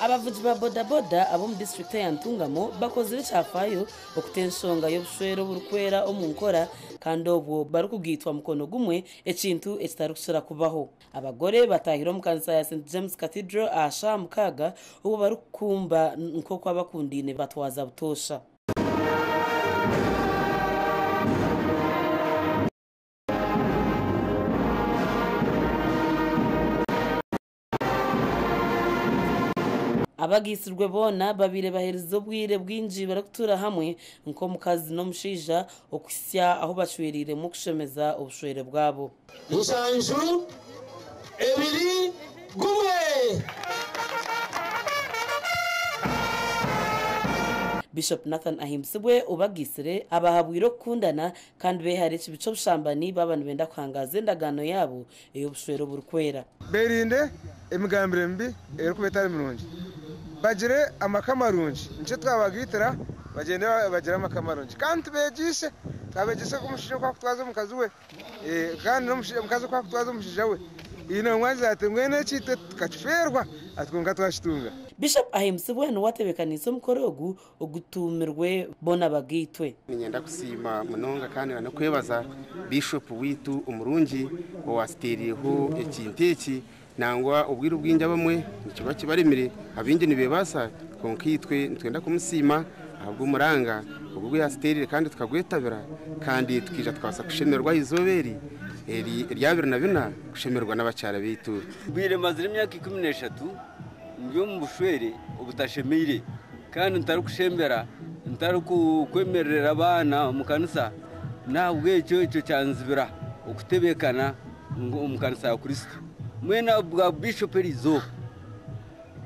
Abavugi ba bodaboda ab'omu disiturikiti eya Ntungamo bakozire ekyafaayo okuta enshonga y'obushwere oburikwera omu nkora kandi obwo barikugaitwa mukono gumwe ekintu ekitarikukira kubaho. Abagore bataahire omu kanisa ya St James Cathedral aha shaaha mukaaga obwo barikukumba nk'oku abakundaine batwaza butoosha. Abagaitsirwe boona babaire baherize obwire bwingi barikutuura hamwe nk'omukazi n'omushaija okuhitsya ahu bacwereiremu kushemeza obushwere bwabo. Nshanju, ebiri, gumwe. Bishop Nathan Ahimbisibwe obagaitsire abahabwire okukundana kandi beehare ekibi ky'obushambani baaba nibenda kuhangaaza endagaano yaabo ey'obushwere oburikwera. Beerinde emigambire mibi erikuba etari mirungi, bagire amaka marungi. Nikyo twabagaitira bagyende bagire amaka marungi. Kandi tubeegyise, twabegyesa oku omushaija oku arikutwaza omukazi we kandi n'omukazi oku arikutwaza omushaija we. Haine omwe agira ati mbwenu eki itwe tukakifeerwa ati kwonka twakitunga. Bishop Ahimbisibwe niwe atebeekaniise omukoro ogu ogutuumirwe boona bagaitwe. Niinyenda kusiima munonga kandi n'okwebaza Biishopu waitu omurungi owaatuteereireho ekintu eki. Nangwa obwire obwingi abamwe nikiba kibaremire, abaingi nibeebaasa, kwonka itwe nitwenda kumusiima ahabw'omuranga ogu ogu yaatuteereire kandi tukagwetabira kandi tukaija tukabaasa kushemererwa aha izooba eri eri erya 24 kushemererwa n'abakyara baitu. Mbwire mazire emyaka 13 ndi omu bushwere obutashemeire kandi ntarikushembera, ntarikwemererera abaana omu kanisa, n'ahabw'ekyo ekyo kyanzibira okutebeekana omu kanisa ya Kristo. Mbwenu ahabwa Biishopu eri izooba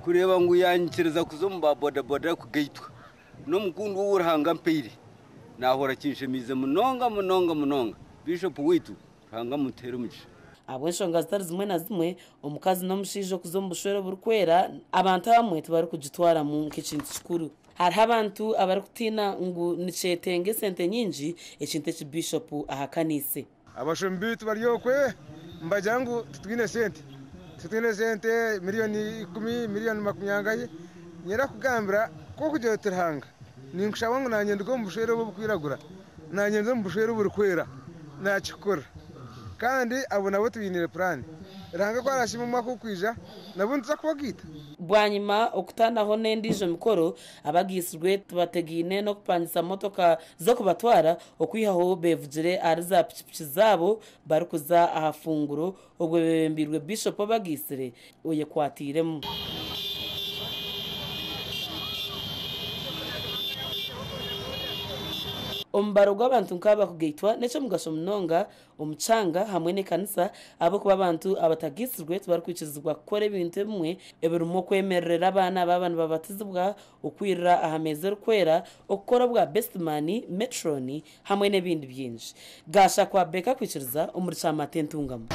kureeba ngu yanyikiriza kuza omu ba bodaboda kugaitwa n'omukundwa ou Ruhanga ampaire, naahurira kinshemeize munonga munonga munonga. Biishopu waitu Ruhanga amutuhere omugisha. Ahabw'enshonga zitari zimwe na zimwe, omukazi n'omushaija okuza omu bushwere oburikwera, abantu abamwe tibarikugitwaramu nk'ekintu kikuru. Hariho abantu abarikutiina ngu nikyetenga esente nyingi, ekintu eki Biishopu ahakaniise. Abashomi baitu bari okwe nibagira ngu titwine sente, titwine sente miriyoni ikumi, miriyoni makumi angahi. Niinyenda kukugambira ku orikugira oti Ruhanga ninkushaba ngu naanye nduge omu bushwere obu oburikwiragura, Naanye nze omu bushwere oburikwera, naakikora. Kandi abo nabo tubainiire puraani. Ruhanga ku araasiime omwaka ogurikwija, nabo nituza kubagaita. Bwanyima, okutaanaho n'endiijo mikoro, abagaitsirwe tibategaine n'okupangisa motoka z'okubatwara, okwihaho beevugire ahari za pikipiki zaabo barikuza aha funguro, obwo beebembeirwe Biishopu obagaitsire oyekwatiiremu. Omubaro gw'abantu nk'aba kugaitwa n'eky'omugasho munonga omu kyanga hamwe n'ekanisa ahabw'okuba abantu abatagaitsirwe tibarikwikirizibwa kukora ebintu ebimwe ebirimu okwemererera abaana baaba nibabatizibwa, okwirira aha meeza erikwera, okukora obwa besitimani, metroni hamwe n'ebindi bingi. Gaasha kwa Baker kwikiriza omuri Kyamata Entungamo.